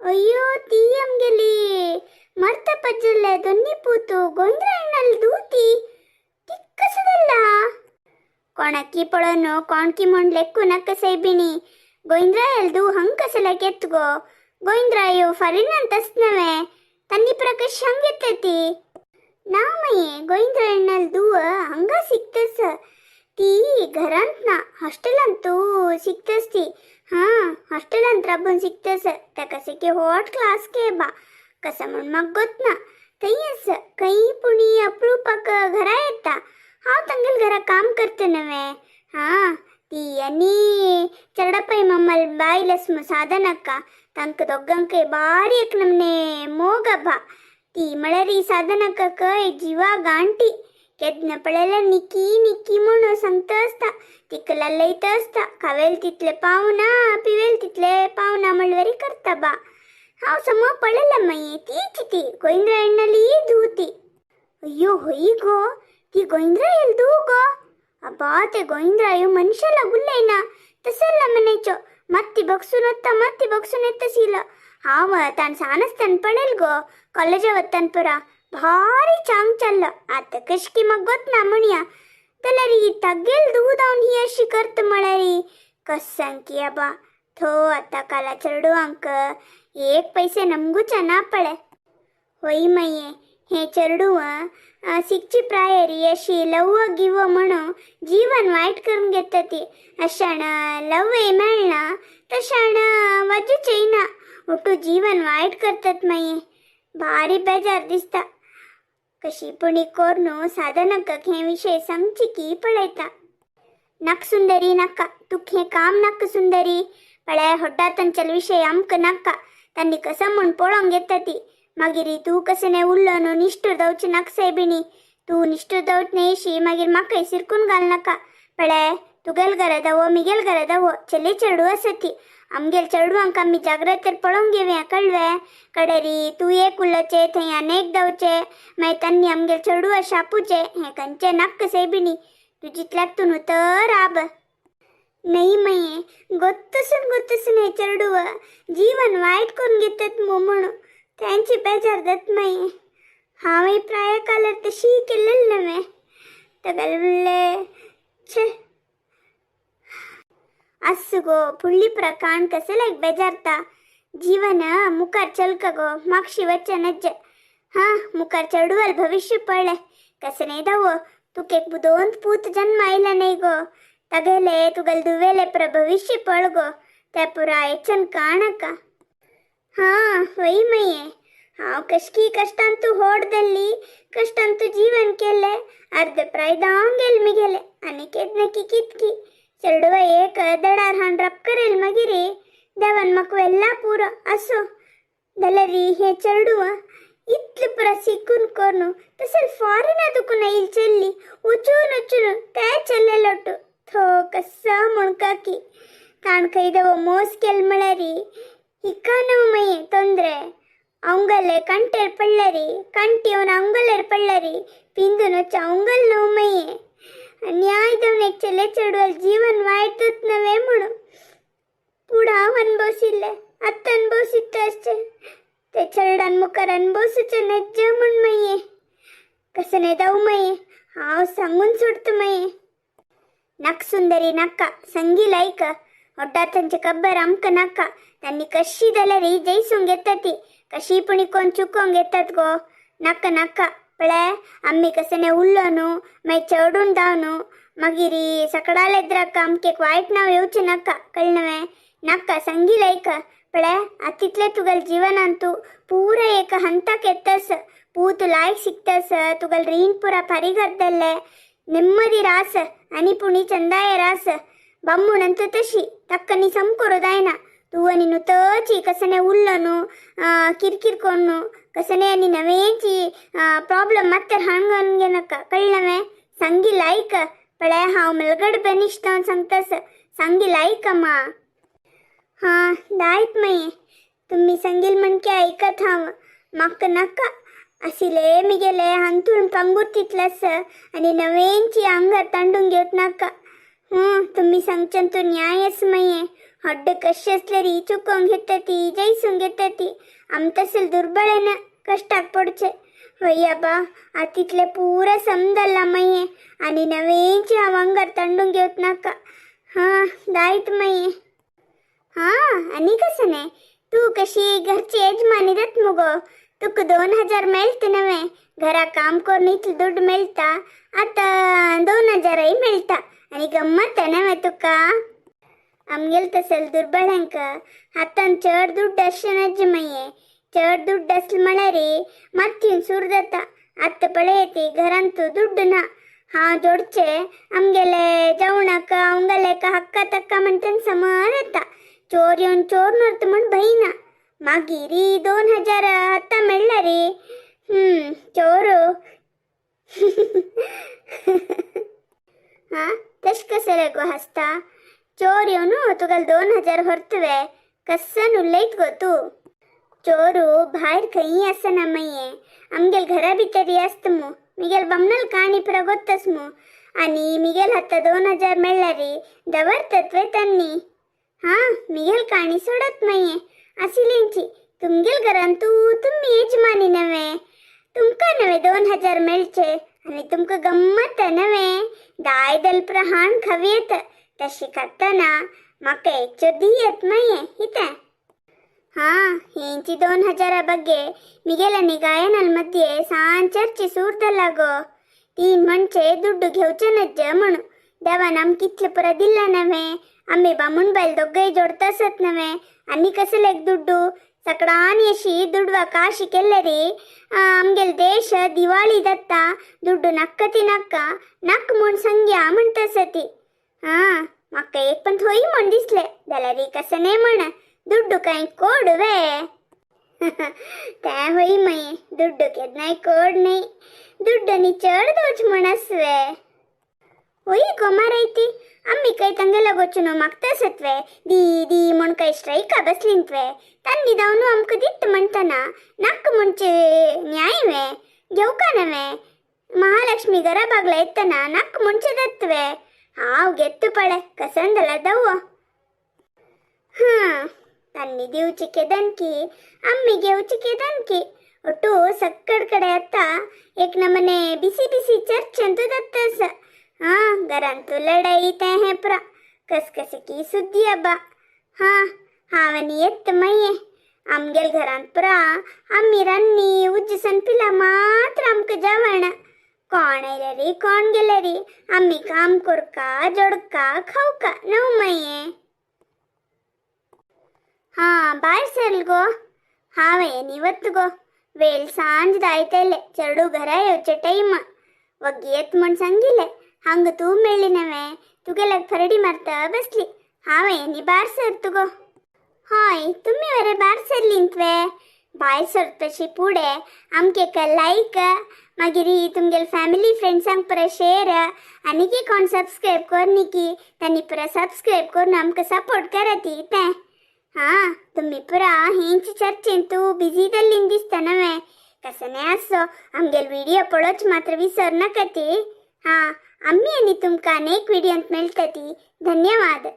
अय्यो ती आमगेली मर्त पज्जले दोन्नी पूತು ಗೊಂದ್ರಣ್ಣಲ್ ದೂತಿ ತಿಕ್ಕಸದಲ್ಲ. ಕೊಣಕ್ಕಿ ಪೊಳನು ಕಾಣ್ಕಿ ಮೊಂಡ್ ಲೆಕ್ಕು ನಕ್ಕ ಸೈಬಿಣಿ ಗೋಯಿಂದ್ರಾಯಲ್ದು ಹಂಕಸಲ ಕೆತ್ಗೋ ಗೋಯಿಂದ್ರಾಯು ಫರಿನ್ ಅಂತಸ್ನವೆ ತನ್ನಿ ಪ್ರಕಶ್ ಹಂಗೆತ್ತತಿ. ನಾಮಯೇ ಗೋಯಿಂದ್ರಾಯಣ್ಣಲ್ ದೂವ ಹಂಗ ಸಿಕ್ತಸ್ ती घरांत ना, हॉस्टेलांत तू शिकतस ती. हां, हॉस्टेलांत राबून शिकतस. ताका की होट क्लास के बा कसं म्हूण म्हाका गोत ना. थंय खंय पुणी अप्रुपाक घरा येता. हांव तांगेल घरा काम करता नवे. हां, ती आनी चरडपै मम्मल बायलस साधनಕ್ಕ तांकां दोगांकय बारी एक नमने मोग बा. ती म्हळ्यार ही साधनक्काक जिवा गांठी. केन्ना पळयल्यार निकी निकी म्हणून सांगता आसता, तिका ललयता आसता. खावेल तितले पावना, पिवेल तितले पावना म्हणल्यार करता बा. हांव सम पळयला मागीर तीच ती गोविंदरायण्णाली धूव ती. अय्यो हय गो, ती गोविंदरायल धूव गो. अब्बा ते गोविंदरायो मनुष्याला उलयना तसला म्हणायचो. मत्ती बघसून वता, मत्ती बघसून येतशील. हांव ताण सान पळयल गो कॉलेजा वतान पुरा भारी चांग चल्लो. आतां कशकी म्हाका गोत ना म्हणया जाल्यार ही तागेल धूव जावन ही अशी करता म्हळ्यार कसांकी अबा. थो आतां काला चेडवांक एक पैसे नमगूच ना पळे. होय मये, हे चेडूं शिकची प्रायरी अशी लव गिव म्हणून जीवन वायट करून घेता ती. अशाण लव्हय मेळना तशाण वजूचेय ना, ಒಟ್ಟು जीवन वायट करतात मागीर. भारी बेजार दिसता. कशी पुणी कोरनू साधनक्काक हे विशय सांगची की पळयता. नक सुंदरी नक्का, तुक हें काम नक्क सुंदरी. पळय होड्डा तंचल विशय आमकां नाका. तांणी कसं म्हूण पळोवंक येता ती. मागीर तूं कशें न्हय उरलो न्हू निश्ठूर जावचें नाका सायबिणी. तूं निश्ठूर जावच न्हय मागीर म्हाकाय सिरकून घाल नाका. पळय तुगेल घरा दावो मिगेल घरा दावो चले चेडूं आसा ती. आमगेल चेडवांक आमी जाग्रत पळोवंक घेवया कळवे. कडेरी तूं एक उलोवचें थंय आनी एक धांवचें, मागीर तांणी आमगेल चेडवां शापूचें. हें खंयचें नाक्क सायबिणी. तूं जितल्याक तूं न्हू तर आब नाही मये गोत्तसून गोत्तसून हे चेडूं जीवन वायट करून घेतात मो म्हणून त्यांची बेजार जात मागीर. हांवूय प्राय कालार तशी केल्लें नवें तगले छे. अस्सु गो पुಳ್ಳಿಪುರ ಕಾಣ್ ಕಸಲಾಗಿ ಬೇಜಾರ್ತಾ. ಜೀವನ ಮುಖಾರ್ ಚಲ್ಕಗೋ ಮಾಕ್ಷಿ ವಚ್ಚ ನಜ್ಜೆ. ಹಾ मुखार चेडवाल भविष्य पळ्ळे कसने दावो. तुक एक दोन पूत जन्म आयला नाही गो. तगेले तुगल दुवेले प्र भविष्य पळगो ते पुरा ಹೆಚ್ಚನ್ ಕಾಣಕ. ಹಾ ಹೊಯ್ ಮಯ್ಯೆ, ಹಾವ್ ಕಷ್ಕಿ ಕಷ್ಟಂತೂ ಹೋಡ್ದಲ್ಲಿ ಕಷ್ಟಂತೂ ಜೀವನ್ ಕೆಲ್ಲೆ अर्ध प्रायदांगेल मिगेले आनी केदनकी कितकी चेडवा एक दडार हाण रप करेल मागीर देवान म्हाका वेल्ला पुरो. असो जाल्यार हें चेडूं इतलें पुरा शिकून करून तशें फॉरेना दुखून येयल चल्ली वचून वचून ते चल्ले लोटू थो कस्सा म्हूण काकी ताण खंय देवो मोस केल म्हळ्यार हिका न्हू मागीर ತೊಂದರೆ. ಅವಂಗಲ್ಲೇ ಕಂಟೇರ್ ಪಳ್ಳರಿ ಕಂಟಿ ಅವನ ಅಂಗಲೇರ್ ಪಳ್ಳರಿ ಪಿಂದು ನೊಚ್ಚ ಅವಂಗಲ್ ನೋವು ಮಯ್ಯೆ. ನ್ಯಾಯದವನ ಚೆಲ್ಲೆ ಚೆಡುವಲ್ ಜೀವನ್ ವಾಯ್ತತ್ ನವೇ म्हणून पूण हांव अनभवसिल्लें आत्तां अनभवसित्ता अशें ते चेरडान मुखार अनभवसूचें नज्ज म्हूण मागीर कसं जावं मागीर हांव सांगून सोडता मागीर. नक सुंदरी नक्का, संगी लायक ಹೊಡ್ಡ ತಂಚೆ ಕಬ್ಬರ್ ಅಮ್ಕ ನಕ್ಕ. ತನ್ನಿ ಕಶಿ जाल्यार जैसूंक येता ती. कशी पुणी कोण चुकोंक येतात गो. नक्क नक्का. पळे आम्ही कसने उरलो न्हू मागीर चेडून जाव न्हू मागीर सकडालेद्राक आमकेक वायट नांव येवचें नाका कळ्ळें. नक्का संगी लायक. पळे आतितले तुगेल जीवनांतू पूरा एक हंताक येतस. पूत लायक शिकतस, तुगेल रीण पुरा फारीक ನೆಮ್ಮದಿ ರಾಸ ಅನಿ ಪುಣಿ ಚಂದಾಯ ರಾಸ ಬಮ್ಮುಣಂತ ತಶಿ ತಕ್ಕನಿ ಸಂಕೊರು ದಾಯನ. ತೂವ ನಿನ್ನು ತಚಿ ಕಸನೆ ಉಲ್ಲನು ಕಿರ್ಕಿರ್ಕೊನ್ನು ಕಸನೆ अनि नवेंची प्रॉब्लम ಮತ್ತೆ हांगनक कळ्ळें. संगी लायक. पळे हांव मेलगड बेनिश्ट सांगतस संगी लायक अम्मा. हां दायत मये, तुम्ही संगील म्हणके ऐकत हांव. म्हाका नाका असिले मिगेले हांतूण पंगूर तितलेस आनी नवेंची आंगार तांडून घेवत नाका. हूं तुम्ही सांगच्यान तो न्यायच मये. हड्ड कशी असले चुकोंक घेता ती, जैसूंक घेता ती. आम तसेल दुर्बळ ना कष्टाक पडचे. वय बा, आतितले पुरा समजला मये. आणि नवेंची हांव अंगार तांडून घेवत नाका. हा दायत मये. हा आणि कसं नाही, तू कशी घरची यजमानी जात मुगो. तुका 2000 मेळत नव्हे. घरा काम करून इतले दुड्ड मेळटा, आता 2000ही मेळटा आणि गम्मत नव्हे तुका. आमगेल तसेल दुर्बळांक हातान चड दुड्ड अशें नज्ज मये. चड दुड्ड आसले म्हळ्यार मातयेन सूर जाता. आतां पळयती घरांत दुड्ड ना. हांव जोडचे आमगेले जेवणाक अवंगलेक हक्का तक्का म्हणटन समर येता. चोर येवन चोर नरत म्हण भंय ना. मागीर 2000 आतां मेळ्ळा रे. चोर. हा तश कसं रे गो हसता? चोर येवन तुका 2000 व्हरतवे कसन उलयत गो तू? चोरू भायर खंयी आसना मये, आमगेल घरा भितरी आसता मू. मिगेल बमनल काणी पुरा गोत्तस मू. आणि मिगेल हाता 2000 मेळ्ळारी दवरतत वे तन्नी. हा मिगेल काणी सोडत मये. आसिलेंची तुमगेल घरान तू तुम्ही यजमानी नव्हे, तुमका नव्हे 2000 मेळचे आणि तुमका गम्मत नव्हे. दाय दल हाण खावयेत तशी खाताना म्हाका एक दियत मये हिते. हा हेंची 2000 ಬಗ್ಗೆ मिगेल आणि गायनल मध्ये सान चर्चे सूर गो. तीन म्हणजे दुड्डू घेवचे नज्ज म्हणू. देवान आमकां कितले पुरा दिला नव्हे. आम्ही बामूण बायल दोगय जोडतासत नव्हे. आनी कसले एक दुड्डू सकडान अशी दुडवा काशी केल्ले रे. आमगेल देश दिवाळी दत्ता दुड्डू नक्क ती नक्का नक्क म्हूण संग्या म्हणतासती. हा म्हाका एक पण थोई म्हण दिसले जाल्यार कसं नाही म्हण दुड्डू काय कोड वे. ते होई मये, दुड्डू केन्नाय कोड न्ही. दुड्डनी चड दोच म्हण आसवे. होई गो मारायती. आम्ही काय तांगेला गोचून मागतासत्वे दी दी म्हण काय स्ट्रायका बसलींतवे. तांनी धावन आमकां दित म्हणटना नाक म्हणचे न्याय वे घेवका नव्हे. महालक्ष्मी घरा बागला येतना नाक म्हणचे दत्तवे. हांव घेत पळे कसन जाल्यार दवो. हां तांनी दिवची केदनकी आम्ही घेवची केदनकी. ಒಟ್ಟು ಸಕ್ಕಡ್ ಕಡೆ ಅತ್ತ एक नमने बिसी बिसी चर्चंतु दत्तस. हा घरांतु लढाई ते हे पुरा कसकसे की सुद्दी अब्बा. हा हांवें येत मये आमगेल घरांत पुरा आम्ही रान्नी उज्ज सनपिला मात्र आमकां जेवण. कोण आयले रे कोण गेले रे आम्ही काम करका जोडका खावका न्हू मये. हा भायर सरल गो. हांवें निवत्त गो. वेळ सांज दायतले चेडू घरा येवचे टायम वग्गी येत म्हण सांगिल्ले. हांगा तूं मेळ्ळी नव्हे तुगेल्याक फरडी मारता बसली. हांवें न्ही भायर सरत गो. हय तुमी वरे भायर सरलींत वे. भायर सरतशी पुढे आमकां एक लायक, मागीर तुमगेले फॅमिली फ्रेंड्सांक पुरा शेअर आनी की कोण सबस्क्रायब कर की तांणी पुरा सबस्क्रायब करून आमकां सपोर्ट करात तें. हा तुम्ही पुरा हेंच चर्चेन तूं बिजी जाल्लीं दिसता नव्हे. कसं नाही असो आमगेल व्हिडिओ पळोवच मात्र विसर नाका ती. हा आम्ही आनी तुमकां अनेक व्हिडियोंत मेळटा ती. धन्यवाद.